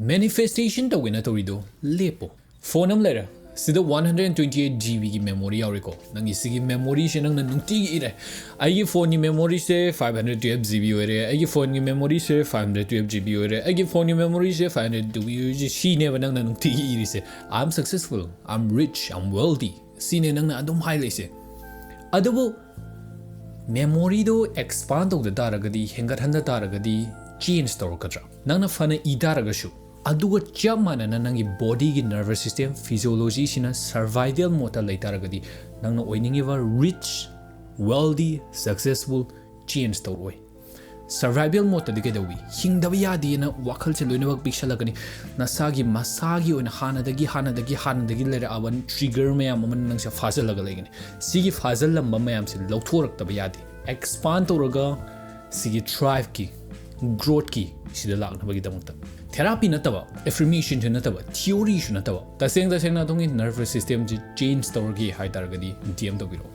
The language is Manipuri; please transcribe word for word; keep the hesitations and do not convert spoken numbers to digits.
Manifestation ꯇꯧꯒꯦꯅ ꯇꯧꯔꯤꯗꯣ ꯂꯦꯞꯄꯣ. ꯐꯣꯟ ꯑꯃ ꯂꯩꯔꯦ, ꯁꯤꯗ one hundred twenty eight GB ꯒꯤ memory ꯌꯥꯎꯔꯦꯀꯣ. ꯅꯪꯒꯤ ꯁꯤꯒꯤ memory ꯁꯦ ꯅꯪꯅ ꯅꯨꯡꯇꯤꯒꯤ ꯏꯔꯦ, "ꯑꯩꯒꯤ ꯐꯣꯟꯒꯤ memory ꯁꯦ five hundred twelve GB ꯑꯣꯏꯔꯦ, ꯑꯩꯒꯤ ꯐꯣꯟꯒꯤ memory ꯁꯦ five hundred twelve GB ꯑꯣꯏꯔꯦ, ꯑꯩꯒꯤ ꯐꯣꯟꯒꯤ memory ꯁꯦ five hundred twelve GB ꯑꯣꯏꯔꯦ", ꯁꯤꯅꯦꯕ ꯅꯪꯅ ꯅꯨꯡꯇꯤꯒꯤ ꯏꯔꯤꯁꯦ. "I am successful, I am rich, I am wealthy", ꯁꯤꯅꯦ ꯅꯪꯅ ꯑꯗꯨꯝ ꯍꯥꯏ ꯂꯩꯁꯦ. ꯑꯗꯨꯕꯨ memory ꯗꯣ expand ꯇꯧꯗ ꯇꯥꯔꯒꯗꯤ, ꯍꯦꯟꯒꯠꯍꯟꯗ ꯇꯥꯔꯒꯗꯤ change ꯇꯧꯔꯛꯀꯗ꯭ꯔꯥ? ꯅꯪꯅ ꯐꯅ ꯏ ꯇꯥꯔꯒꯁꯨ, ꯑꯗꯨꯒ ꯆꯞ ꯃꯥꯟꯅꯅ ꯅꯪꯒꯤ body ꯒꯤ nervous system, physiology ꯁꯤꯅ survival mode ꯇ ꯂꯩ ꯇꯥꯔꯒꯗꯤ, ꯅꯪꯅ ꯑꯣꯏꯅꯤꯡꯉꯤꯕ rich, wealthy, successful change ꯇꯧꯔꯛꯑꯣꯏ. Survival mode ꯇꯗꯤ ꯀꯩꯗꯧꯏ? ꯍꯤꯡꯗꯕ ꯌꯥꯗꯦꯅ ꯋꯥꯈꯜꯁꯦ ꯂꯣꯏꯅꯃꯛ ꯄꯤꯛꯁꯜꯂꯛꯀꯅꯤ. ꯅꯁꯥꯒꯤ, ꯃꯁꯥꯒꯤ ꯑꯣꯏꯅ ꯍꯥꯟꯅꯗꯒꯤ, ꯍꯥꯟꯅꯗꯒꯤ, ꯍꯥꯟꯅꯗꯒꯤ ꯂꯩꯔꯛꯑꯕ trigger ꯃꯌꯥꯝ ꯑꯃꯅ ꯅꯪꯁꯦ ꯐꯥꯖꯤꯜꯂꯒ ꯂꯩꯒꯅꯤ. ꯁꯤꯒꯤ ꯐꯥꯖꯤꯜꯂꯝꯕ ꯃꯌꯥꯝꯁꯦ ꯂꯧꯊꯣꯔꯛꯇꯕ ꯌꯥꯗꯦ. Expand ꯇꯧꯔꯒ ꯁꯤꯒꯤ thrive ꯀꯤ, growth ꯀꯤ ꯁꯤꯗ ꯂꯥꯛꯅꯕꯒꯤꯗꯃꯛꯇ. Therapy ꯅꯠꯇꯕ, affirmation ꯁꯨ ꯅꯠꯇꯕ, theory ꯁꯨ ꯅꯠꯇꯕ, ꯇꯁꯦꯡ ꯇꯁꯦꯡꯅ ꯑꯗꯣꯝꯒꯤ nervous system ꯁꯤ change ꯇꯧꯔꯒꯦ ꯍꯥꯏ ꯇꯥꯔꯒꯗꯤ D M ꯇꯧꯕꯤꯔꯛꯑꯣ.